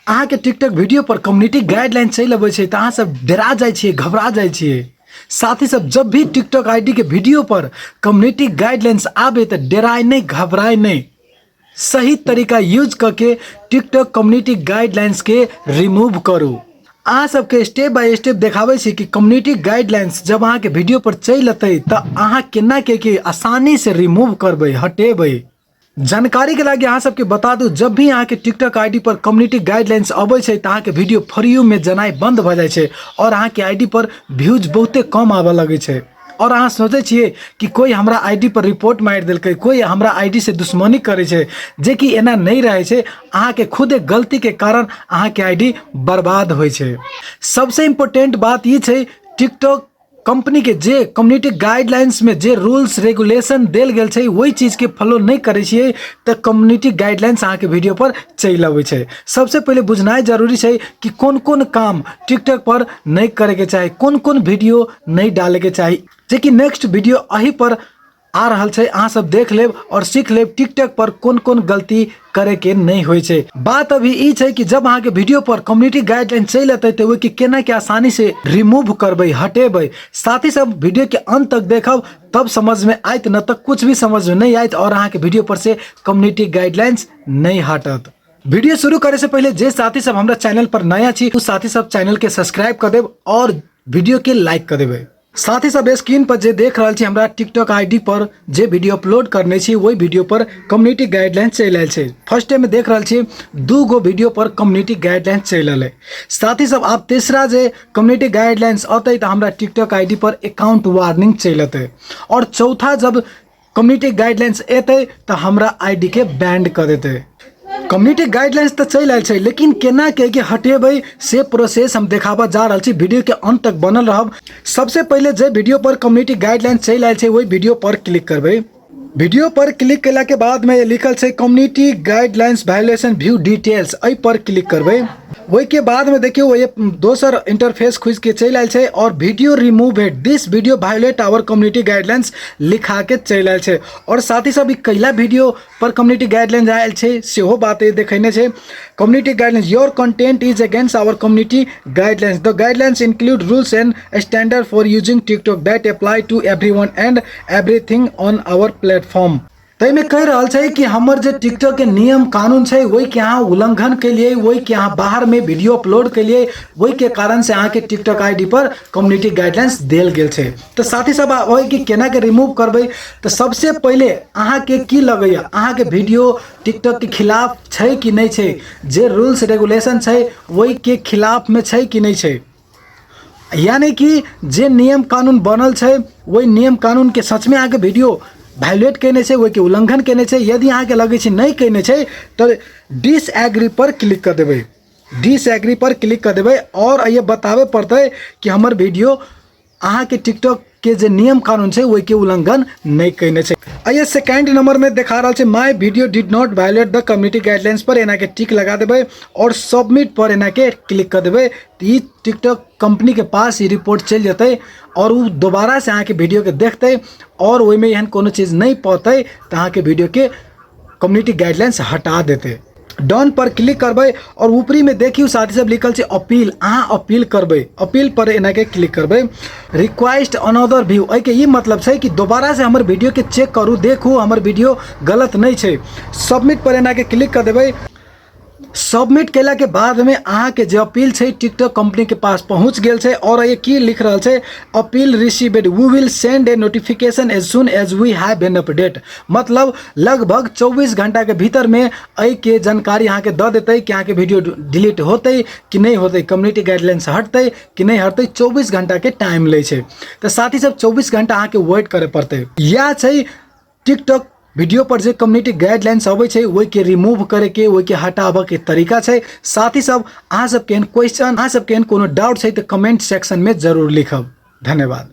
अहाँके TikTok video पर community guideline चलि अबै छै तऽ अहाँ सब डरा जाइ छियै, घबरा जाइ छियै। साथी सब, जब भी टिकटॉक आईडी के वीडियो पर कम्युनिटी गाइडलाइंस आबे तऽ डराय नहि, घबराय नहि, सही तरीका यूज करके टिकटॉक कम्युनिटी गाइडलाइंस के रिमूव करू। अहाँ सबके स्टेप बाय स्टेप देखाबै छी कि कम्युनिटी गाइडलाइंस जब अहाँके वीडियो पर चलि अतै तऽ अहाँ केना के आसानी से रिमूव करबै, हटेबै। जानकारी के लागी अहाँ सबके बता दू, जब भी अहाँ के टिकटॉक आईडी पर कम्युनिटी गाइडलाइंस अबै छै तऽ अहाँ के वीडियो फॉर you में जनाइ बंद भऽ जाइ छै और अहाँ के आईडी पर व्यूज बहुते कम आबऽ लगै छै और अहाँ सोचै छियै कि कोई हमरा आईडी पर रिपोर्ट मारि देलकै, कोई हमरा आईडी से दुश्मनी करै छै, जे कि एना नहि रहै छै। अहाँ के खुद एक गलती के कारण अहाँ के आईडी बर्बाद होइ छै। सबसे इम्पोर्टेंट बात ई छै, टिकटॉक कंपनी के जे कम्युनिटी गाइडलाइंस में जे रूल्स रेगुलेशन देल गेल छै ओहि चीज के फॉलो नहि करै छियै तऽ कम्युनिटी गाइडलाइंस अहाँके वीडियो पर चलि अबै छै। सबसे पहिले बुझनाइ जरूरी छै कि कोन कोन काम टिकटॉक पर नहि करैके चाही, कोन कोन वीडियो नहि डालैके चाही, जेकि नेक्स्ट वीडियो एहि पर आ रहल छै। अहाँ सब देख लेब और सीख लेब टिकटॉक पर कोन कोन गलती करे के नहीं होइ छै। बात अभी ई छै कि जब अहाँ के वीडियो पर कम्युनिटी गाइडलाइन चलि एतै तऽ ओहि के केना के आसानी से रिमूव करबै, हटेबै। साथी सब वीडियो के अंत तक देखब तब समझ में आयत, न तऽ कुछ भी समझ में नहीं आयत और अहाँ के वीडियो पर से कम्युनिटी गाइडलाइंस नहीं हटत। वीडियो शुरू करे से पहले जे साथी सब हमरा चैनल पर नया छी उ साथी सब चैनल के सब्सक्राइब कर देब और वीडियो के लाइक कर देबै। साथ ही सब स्क्रीन पर जे देख रहल छी हमरा टिकटॉक आईडी पर जे वीडियो अपलोड करने छी वही वीडियो पर कम्युनिटी गाइडलाइन चलि आयल छै। फर्स्ट टाइम देख रहल छी 2 गो वीडियो पर कम्युनिटी गाइडलाइन चलि एलै। साथ ही सब आब तीसरा जे कम्युनिटी गाइडलाइंस अतै तऽ हमरा टिकटॉक आईडी पर अकाउंट वार्निंग चलि एतै और चौथा जब कम्युनिटी गाइडलाइंस एतै तऽ हमरा आईडी के बैंड कऽ देतै। कम्युनिटी गाइडलाइंस तऽ चलि आयल छै, लेकिन केना के के हटेबै से प्रोसेस हम देखाबऽ जा रहल छी। वीडियो के अंत तक बनल रहब। सबसे पहिले जे वीडियो पर कम्युनिटी गाइडलाइंस चलि आयल छै ओहि वीडियो पर क्लिक करबै। वीडियो पर क्लिक केला के बाद में लिखल छै community guidelines violation view details, एहि पर क्लिक करबै। ओहि के बाद में देखियौ ये दोसर इंटरफेस खुजि के चलि आयल छै और video remove it, this video violate our community guidelines लिखा के चलि आयल छै। और साथ ही सब ई कैला वीडियो पर कम्युनिटी गाइडलाइंस आयल छै सेहो बात देखेने छै। Community guidelines your content is against our community guidelines, the guidelines include rules and standard for using TikTok that apply to everyone and everything on our platform. ताहिमे कहि रहल छै कि हमर जे टिकटॉक के नियम कानून छै ओहि के अहाँ उल्लंघन केलिए, ओहि के अहाँ बाहर में वीडियो अपलोड केलिए, ओहि के कारण से अहाँ के टिकटॉक आईडी पर कम्युनिटी गाइडलाइंस देल गेल छै। तऽ साथी सब ओहि के केना के रिमूव करबै, तऽ सबसे पहिले अहाँ के की लगैया अहाँ के वीडियो टिकटॉक के खिलाफ छै कि नहि छै, जे रूल्स रेगुलेशन छै ओहि के खिलाफ में छै कि नहि छै, यानी कि जे नियम कानून बनल छै ओहि नियम कानून के सच में अहाँके वीडियो वायलेट केने छै, ओहिके उल्लंघन केने छै। यदि अहाँके लगै छै नहि केने छै तऽ डिसएग्री पर क्लिक कऽ देबै, डिसएग्री पर क्लिक कऽ देबै और ये बताबे पड़तै कि हमर वीडियो अहाँके टिकटॉक के जे नियम कानून छै ओहिके उल्लंघन नहि केने छै। ये सेकंड नंबर में देखा रहल छै my video did not violate the community guidelines पर एना के टिक लगा देबै और सबमिट पर एना के क्लिक कर देबै। ई टिकटॉक कंपनी के पास ई रिपोर्ट चलि जेतै और उ दोबारा से अहाँके वीडियो के देखतै और ओहिमे एहन कोनो चीज नहि पौतै तऽ अहाँके वीडियो के कम्युनिटी गाइडलाइंस हटा देतै। डन पर क्लिक करबै और ऊपरी में देखियौ साथी सब लिखल छै अपील, अहाँ अपील करबै, अपील पर एना के क्लिक करबै। रिक्वेस्ट अनदर व्यू, एहिके ई मतलब छै कि दोबारा से हमर वीडियो के चेक करू, देखू हमर वीडियो गलत नहि छै। सबमिट पर एना के क्लिक कर देबै। सबमिट केला के बाद में अहाँ के जे अपील छै टिकटॉक कंपनी के पास पहुंच गेल छै और ये की लिख रहल छै appeal received, we will send a notification as soon as we have an update. मतलब लगभग 24 घंटा के भीतर में एहि के जानकारी अहाँ के दऽ देतै कि अहाँ के वीडियो डिलीट होतै कि नहि होतै, कम्युनिटी गाइडलाइंस हटतै कि नहि हटतै। 24 घंटा के टाइम लै छै। तऽ साथी सब 24 घंटा अहाँ के वेट करे पड़तै। इएह छै टिकटॉक वीडियो पर जे कम्युनिटी गाइडलाइंस अबै छै ओहिके रिमूव करैके, ओहिके हटाबऽके तरीका छै। साथ ही सब अहाँ सबके एहन क्वेश्चन, अहाँ सबके एहन कोनो डाउट छै तऽ कमेंट सेक्शनमे जरूर लिखब। धन्यवाद।